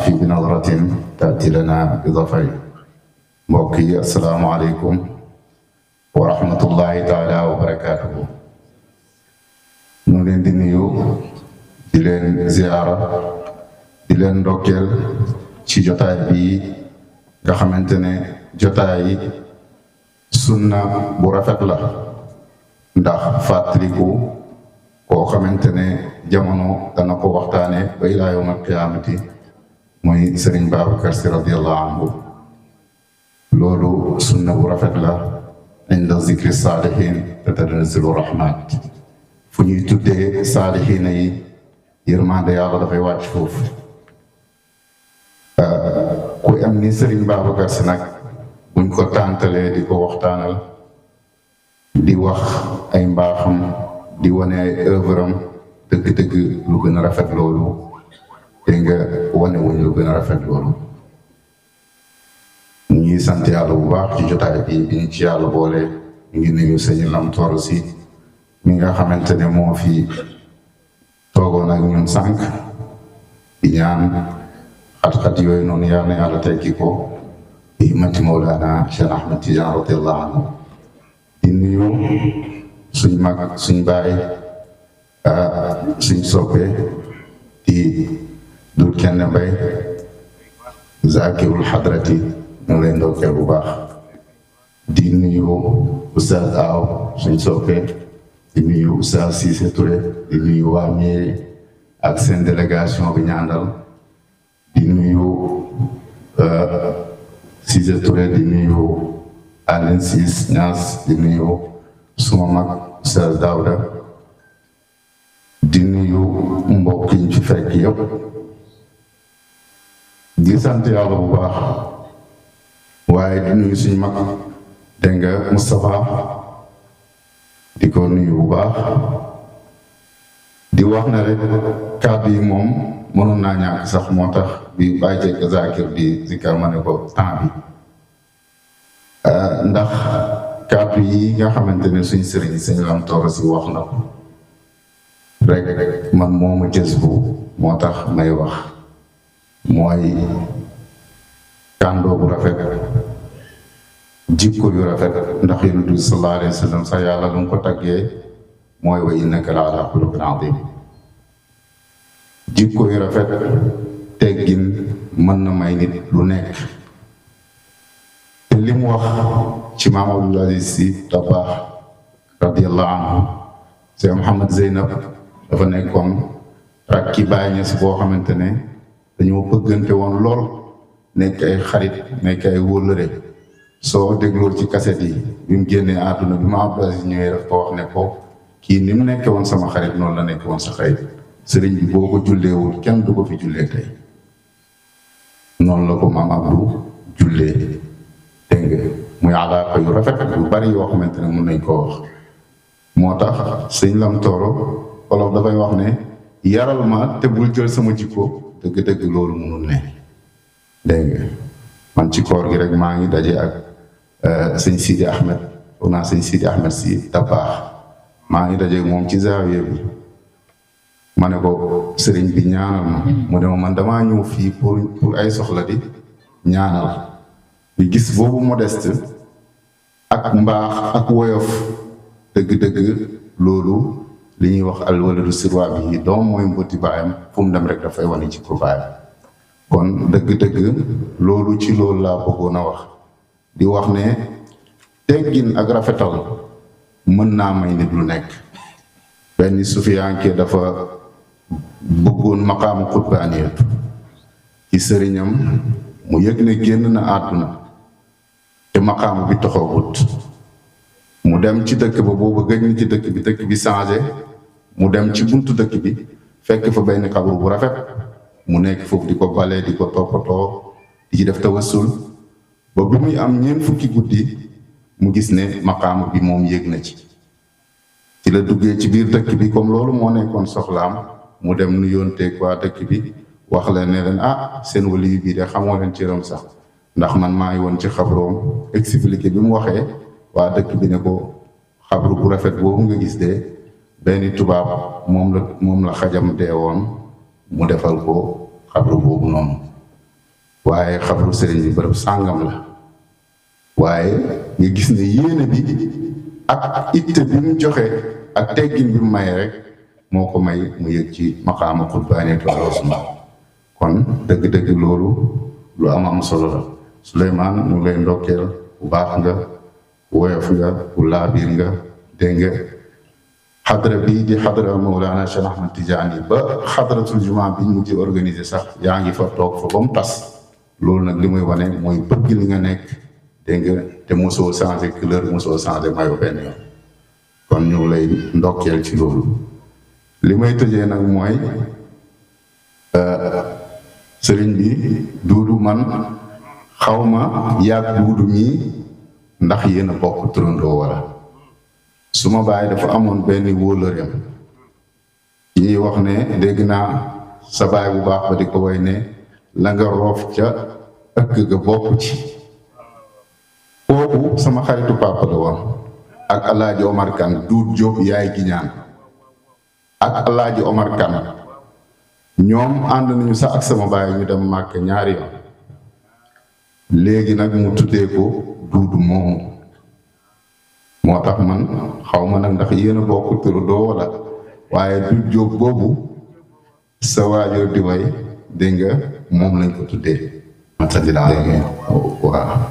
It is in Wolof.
والعطف بنظرة تأتي لنا بظفر. mbokk yi asalaamaaleykum wa rahmatullahi taala wa barakaatuhu. ñu leen di nuyu di leen ziyaara di leen ndokkeel ci jotaay bi nga xamante ne jotaay sunna bu rafet la, ndax fàttaliku koo xamante ne jamono dana ko waxtaane ba ilaa yawmal qiyaamati mooy Sëriñ Babacar Si radiyallahu anhu. loolu sunna bu rafet la. inda zikri saalihin tatanazzalu rahmat. fu ñuy tuddee saalihiina yi yërmande yàlla dafay wàcc foofu. ku am ni Sëriñ Babacar Si nag buñ ko tàntalee di ko waxtaanal, di wax ay mbaaxam, di wane ay œuvre am, dëgg-dëgg lu gën a rafet loolu te nga wane wuñ lu gën a rafet loolu. ñu ngi sant yàlla bu baax ci jotaay bi ñu ci yàlla boole. ñu ngi nuyu sëñ Lam Tooro Si mi nga xamante ne moo fi toogoon ak ñun sànq, di ñaan xat-xat yooyu noonu yàlla na yàlla teggi ko di mati Mawlana Cheikh Ahmed Tidiane radiyallahu anhu. di nuyu suñ mag suñ baay suñ soppe di Dul Kenn Mbay zakirul hadrati, ñu leen ndokkeel bu baax. di nuyu Oustaz Aw suñ soppe, di nuyu Oustaz Cissé Touré, di nuyu waa mairie ak seen délégation bi ñaandal, di nuyu Cissé Touré, di nuyu Aline Ciss Niass, di nuyu suma mag Oustaz Daouda, di nuyu mbokk yi ci fekk yëpp. di sant yàlla bu baax, waaye di nuyu suñu mag dégg nga Moustapha, di ko nuyu bu baax. di wax na rek kàddu yi moom mënoon naa ñàkk sax, moo tax bi bàyyi jekk Zakir di zikkar ma ne ko temps bi ndax kàddu yi nga xamante ne suñ sëñ Lam Tooro Si wax na ko rek man moo ma jës bu moo tax may wax, mooy kàndoo bu rafet, jikko yu rafet. ndax Yonent bi sallallahu alayhi wa sallam sax yàlla lu mu ko taggee mooy wa innaka la ala xuluqin azim. jikko yu rafet, teggin mën na may nit lu nekk. te li mu wax ci Maam Abdul Aziz Si Dabakh radiyallahu anhu, Seex Muhammad Zeynab dafa nekkoon rakki Baay Ñas boo xamante ne dañoo bëggante woon lool, nekk ay xarit, nekk ay wóllëre. soo dégloo ci kaset yi bi mu génnee àdduna, bi ma Abdou Aziz ñëwee daf ko wax ne ko kii ni mu nekkee woon sama xarit noonu la nekkee woon sa xarit. sëriñ bi boo ko julleewul kenn du ko fi jullee tey. noonu la ko maam Abdou jullee, dégg nga muy alaaka yu rafet yu bari yoo xamante ne mun nañ koo wax. moo tax sëñ Lam Tooro wolof dafay wax ne yaral ma te bul jël sama jikko. dëgg-dëgg loolu munul ne, dégg nga man ci koor gi rek maa ngi daje ak sëñ Sidi Ahmed, foog naa sëñ Sidi Ahmed Si Dabakh, maa ngi daje moom ci zaawiya bi. ma ne ko sëriñ bi ñaanal ma, mu ne ma man damaa ñëw fii pour ay soxla di ñaanal. bi gis boobu modeste ak mbaax ak woyof, dëgg-dëgg loolu li ñuy wax al waladu sirwa bi doom mooy mboti baayam, fu mu dem rek dafay wane ci ko baayam. kon dëgg-dëgg loolu ci loolu laa bëggoon a wax, di wax ne teggin ak rafetal mën naa may nit lu nekk. benn sufiyanke dafa bëggoon maqaamu xutbaaniyatu ci sëriñam, mu yëg ne génn na àdduna te maqaamu bi taxagut. mu dem ci dëkk ba, booba gëj na ci dëkk bi changé. mu dem ci buntu dëkk bi fekk fa benn xabru bu rafet, mu nekk foofu di ko balee, di ko toppatoo, di ci def tawassul ba bi muy am 4 fukki guddi mu gis ne maqaamu bi moom yéeg na ci. ci la duggee ci biir dëkk bi, comme loolu moo nekkoon soxlaam, mu dem nu yoonteeg waa dëkk bi, wax leen ne leen seen waliyu bii de xamoo leen cëram sax, ndax man maa ngi woon ci xabroom. expliqué bi mu waxee, waa dëkk bi ne ko xabru bu rafet boobu nga gis de benn tubaab moom la xajam dee woon, mu defal ko xabru boobu noonu. waaye xabru sëriñ bi bërëb sàngam la waaye nga gis ne yéene bi ak itte bi mu joxe ak teggin bi mu may rek moo ko may mu yëg ci maqaama xutbaaniyatu wal usma kon dëgg-dëgg loolu lu am solo la Souleymane mu lay ndokkeel bu baax nga woyof nga bu laabiir nga dégg nga xadra bii di xadra Mawlana Cheikh Ahmad Tidiane ba xadratul jumaa bi ñu mujj organisé sax yaa ngi fa toog fa ba mu tas loolu nag li muy wane mooy bëgg li nga nekk dégg nga te mosoo changé couleur mosoo changé mayo benn yoon kon ñu lay ndokkeel ci loolu li may tëjee nag mooy sëriñ bi Duudu man xawma yàgg Duudu mii ndax yéen a bokk turandoo wala su ma bàyyi dafa amoon benn wóolëreem ñuy wax ne dégg naa sa baay bu baax ba di ko way ne la nga roof ca ëkk ga bokk ci kooku sama xaritu papa la woon ak Alaaji Omar Kan Duut Jóob yaay giñaan ak Alaaji Omar Kan ñoom ànd nañu sax ak sama baay ñu dem màkk ñaari yoon léegi nag mu tuddee ko Duudu moomu moo tax man xaw ma nag ndax yéen a bokk turandoo wala waaye Duut Jóob boobu sa waajur di way dégg nga moom lañ ko tuddee. man sa dinaa waaw